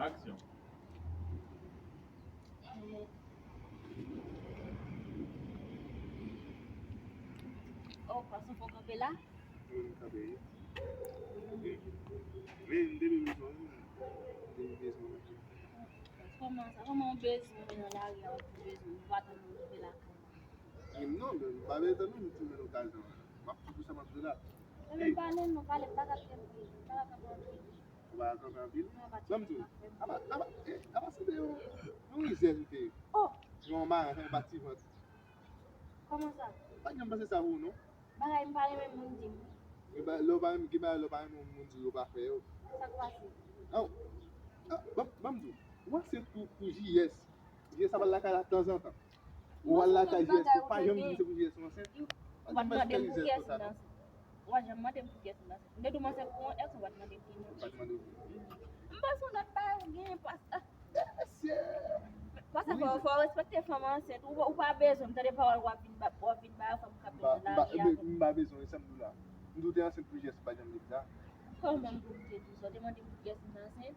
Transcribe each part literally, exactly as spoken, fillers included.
Aksyon. Oh, pase fò kanpe la? Wi, m kanpe, wi. Men, m te vin bezwen, m te vin bezwen. Kòman sa? Kòman w bezwen mwen nan lari a, w bezwen, ou pa tann mwen rive lakay la? Non, men m pa bezwen tann ou, m tounen nan okazyon an. M ap fè pou sa m ap jwe la. Ebyen, pale non, pale, m pa ka kanpe, m pa ka kanpe anpil. Ou pa ka kanpe anpil? Non, pa Ban m di w. Apa, apa, eh, apa se te yon, yon rizèz ou te ye. Oh! Yon maran, yon bativant. Kòman sa? Pa t janm panse sa pou ou, non. Bagay m pa renmen moun di m. Gen bagay, lè w pa renmen, gen bagay lè w pa renmen moun di w, yo pa fè yo. Sa k pase? An, an, ban, ban m di w. Ou ansent pou, pou J S. J S ap al lakay la tanzantan. Ou al lakay J S, ou pa janm di se pou J S ou ansent. Ou pa t mande m pou kiyès m ansent. Ou pa janm mande m pou kiyès m ansent. M te di w m ansent pou yon èks, ou pa t mande m ki moun. Ou pa t mande m. M panse yon lòt bagay ou genyen, pastè. Pastè, fò, fò w respekte fanm ansent. Ou, ou pa bezwen m tande pawòl w ap vin ba, w ap vin ba fanm k ap Ba, nan ba, lari men, avè. M pa bezwen, e sa m di w la. M di w te ansent pou J S, ou pa janm di m sa. Kòman pou m te di w sa? Ou te mande m pou kiyès m ansent?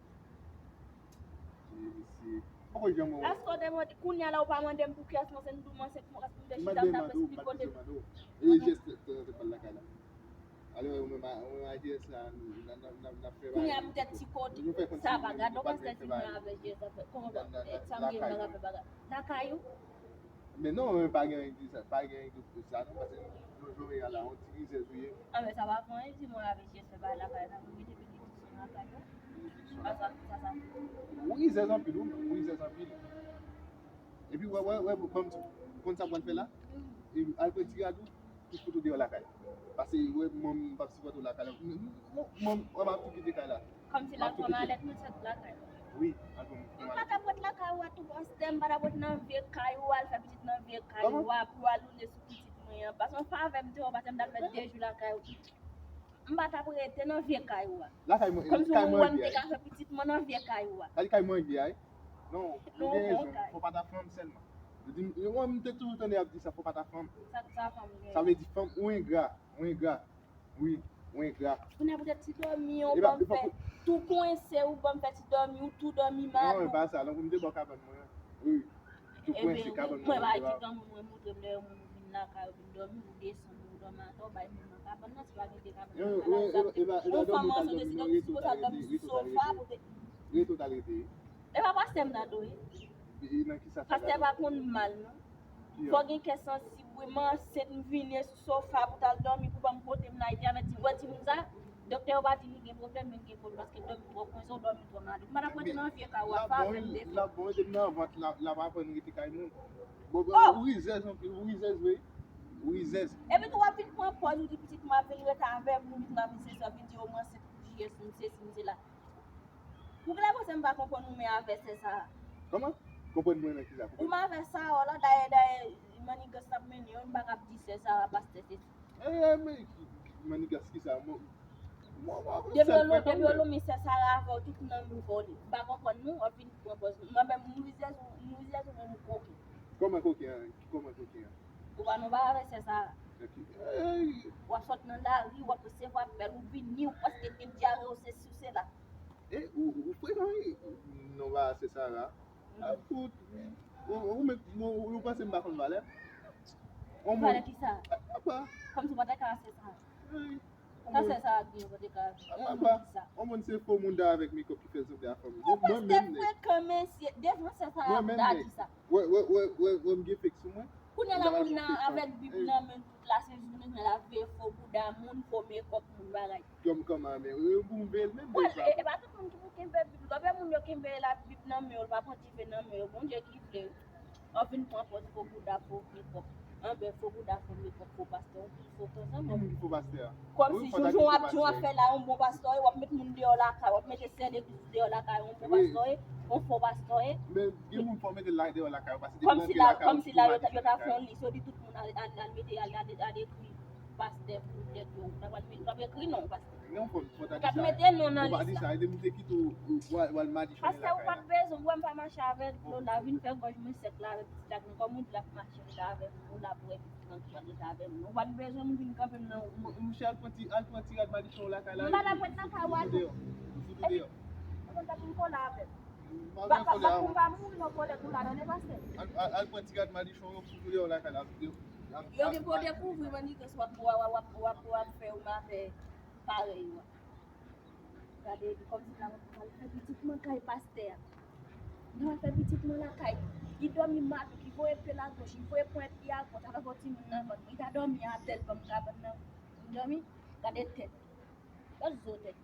E, mesye. Poko janm wè. Èske w te mande, kounye a la ou pa mande m pou kiyès m ansent, m di w m ansent pou mwen, èske m te chita m t ap esplike w te. E J S te, te, te pral lakay la. Ale, ou menm a, ou menm a J S la, n, n, n, n, n ap fè bagay. Kounye a poutèt ti kote, sa pa gade, ou pa sèvi mwen avè J S la fè, kòman, sa m gen m pa ka fè bagay. Lakay ou? Men non, men pa gen anyen ki di sa, pa gen anyen ki di sa non, paske Jojo Real la, yon ti rizèz ou ye. Ah, men sa pa fè anyen, si mwen avè J S fè bagay lakay la, mwen mete benediksyon lakay la. Sa, sa, sa, sa. Ou rizèz anpil, ou, ou rizèz anpil. Epi, wè, wè, wè, ban m di, konn sa w pral fè la? E al pran ti rad ou, tout fout ou deyò lakay. Paske, wè, mwen, m p ap sipòte w lakay la. Mwen, mwen, mwen, m ap tou kite kay la. Kòmsi la, kòm alèt mwen sot lakay. Wi, al pran, pran M pa t ap ret lakay ou a tou, pastè, m pa t ap ret nan vye kay ou a, al fè pitit nan vye kay ou a, pou al woule sou pitit mwen an. Paske yon favè m te wè w, pastè, m t al fè de jou lakay ou. M pa t ap rete nan vye kay ou a. Lakay mwen, Kòmsi kay ou mwen wè m vye te a. Ka fè pitit mwen nan vye kay ou a. Kay, kay mwen vye a, wi. Non, ou Non, gen non, rezon. kay. Fò pa ta fanm sèlman. Yo di, yo, mwen, m te toujou tande y ap di sa, fò pa ta fanm. Sa, sa fanm gen. Sa vle di fanm, ou engra, ou engra. Wi, ou engra. Kounye a poutèt ti dòmi, ou E pa, ban m e pa fè tou kwense, ou ban m fè ti dòmi, ou tou dòmi mal. Non, e pa sa, non, pou m te bò kabann mwen. Wi, tou kwense kabann mwen. Mwen pa di granmoun mwen montre m lè yon moun vin lakay, ou vin dòmi, ou desann, ou dòmi atò, ou bay moun nan kabann nan, si pa gen de kabann nan, E pa, e pa, e pa dòmi ou t al dòmi, non, rete ou t al rete, rete ou t al rete. Rete ou t al rete. E pa pastè m nan do, wi. E nan ki sa sa Pastè pa konn mal, non. Fò gen kè sansib, wi, m ansent, m vini sou sofa pou t al dòmi, pou ban m pote m la, epi avèk ti, wè timoun sa, doktè yo pa di li gen pwoblèm, men gen pwoblèm, paske l dòmi twò kwense, ou dòmi twò mal. M pa t ap rete nan vye kay ou a, favè m te fè. L ap bon, depi nan vant, l ap, l ap aprann rete kay moun. Bon, bon, ou rizèz anpil, ou rizèz, wi. Ou rizèz. Epi tou w ap vin pran pòz, ou di pitit mwen ap vin rete avè m, ou vin nan vin se sa, vin di yo m ansent pou J S, m sesi, m sela. Ou genlè panse m pa konprann ou men avè sè Sara. Kòman? Konprann mwen nan ki sa? Ou men avè Sara la, dayè, dayè, manigans t ap mennen yo, m pa ka ap di sè Sara, pastè, se. Eh, men ki, ki manigans ki sa? Mwen, mwen, mwen, Depi yo lo-, depi yo lonmen sè Sara avè w, tout nanm ou vòlè. M pa konprann nou, w ap vin pran pòz nou. Mwen menm, m rizèz ou, m rizèz ou menm ou koken. Kòman koken an? Kòman koken an? Ou pa nan bagay avè sè Sara. Ey! W ap sot nan lari, w ap resevwa apèl, ou vini, ou prèske gen dyare, ou sesi, ou sela. E, ou, ou frekan, wi. Non, ba, se Sara. A, ou, ou, ou, ou, ou panse m pa konn valè? On moun. Valè ki sa? Apa? Kòmsi w pa te ka sè Sara. Ey! Sa sè Sara gen, w pa te ka. Apa? On moun se fo mouda avèk mekòp ki fè l sanble a fanm. Mwen, mwen menm, nèg. Frekan, mesye, devan sè Sara, Mwen menm, ta nèg. Di sa. Wè, wè, wè, wè, wè, m gen fèk sou mwen. Kounye a la, moun nan avèk bib nan men tout la, se jounen la, veye fo bouda moun, fo mekòp moun, bagay. Kòm, kòman, men, e, pou m veye l menm, Bon, men sa. E, e pa tout moun ki pou kenbe bib. Lòbè moun yo kenbe la, bib nan men yo, l pa pran dife nan men yo. Bondye ki vle. W ap vin pran pòz fo bouda, fo mekòp. Anben, fo bouda, fo mekòp, fo pastè, ou tout fo ansanm. Ki moun ki fo pastè a? Kòmsi Jojo ap, Jojo ap fè la, yon bon pastè, w ap mete moun deyò lakay, w ap mete sè legliz deyò lakay, yon bon pastè, yon fo pastè. Men gen moun fò mete l deyò lakay, paske Kòmsi la, kòmsi la, yo ta, yo ta fè yon lis, yo di tout moun al, al, al mete, al, al, al ekri pastè pou tèt yo. Ou ta pral mete, w ap ekri non, pastè. Non, fò, fò ta Ou t ap mete non nan lis la. Ou pa di sa, e de m te kite w, w al, w al madichonnen lakay la. Pastè, ou pa t bezwen, ou wè m pa mache avèk Lola, vin fè gòj mwen sèk la avèk pitit la, kòm ou di l ap mache, rete avèk Lola pou wè pitit lan ki pral rete avè m. Ou pa t bezwen m vin kanpe m nan. M, m chè al pran ti, al pran ti rad madichon w lakay la. M pa t ap ret nan kay ou a tou. Ou fout ou deyò. Ou konn tèt m kola avè m. Pa pa pa pou pa mouri nan kòlèt ou la tande pastè. Al pran ti gad madichon yo pou yo lakay la. Yo gen pou dekouvri manigans w ap w ap w ap w ap fè ou mavè parèy ou. Gade li kòm si la mwen pral fè pitit mwen kay pastè a. Mwen fè pitit mwen lakay. Li dòmi madouk, li voye pye lagoch, li voye pwent li agòch, avèk yon timoun nan vant mwen. Li ta dòmi atè l ban m kabann nan. Li dòmi, gade tèt. Gade zo tèt.